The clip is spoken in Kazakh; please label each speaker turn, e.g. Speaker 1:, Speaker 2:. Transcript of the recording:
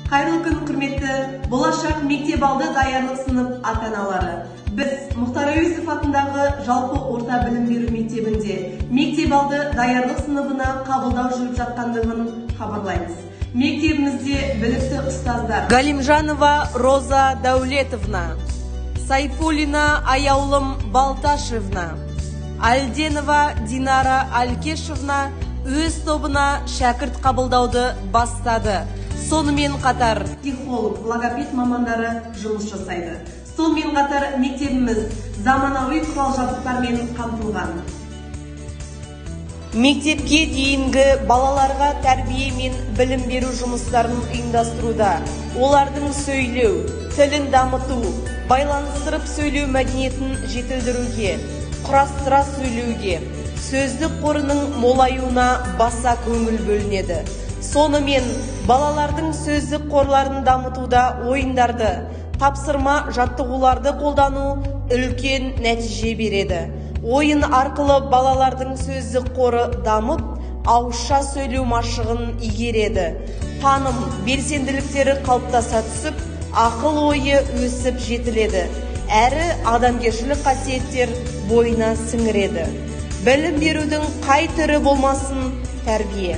Speaker 1: Қайырлы күн, құрметті болашақ мектеп алды даярлық сынып ата-аналары. Біз Мұхтар Әуезов атындағы жалпы орта білім беру мектебінде мектеп алды даярлық сыныбына қабылдау жүріп жатқандығын хабарлаймыз. Мектебімізде білікті ұстаздар Галимжанова Роза Дәулетовна, Сайфуллина Аяулым Балташевна, Альденова Динара Алькешевна өз тобына шәкірт қабылдауды бастады. Сонымен қатар психолог, логопед мамандары жұмыс жасайды. Сонымен қатар мектебіміз заманауи құрал-жабдықтармен қамтылған. Мектепке дейінгі балаларға тәрбие мен білім беру жұмыстарын ұйымдастыруда олардың сөйлеу тілін дамыту, байланыстырып сөйлеу мәдениетін жетілдіруге, құрастыра сөйлеуге, сөздік қорының молаюына баса көңіл бөлінеді. Сонымен балалардың сөздік қорларын дамытуда ойындарды, тапсырма жаттығуларды қолдану үлкен нәтиже береді. Ойын арқылы балалардың сөздік қоры дамып, ауызша сөйлеу машығын игереді. Таным белсенділіктері қалыптаса түсіп, ақыл ойы өсіп жетіледі. Әрі адамгершілік қасиеттер бойына сіңіреді. Білім берудің қай түрі болмасын, тәрбие.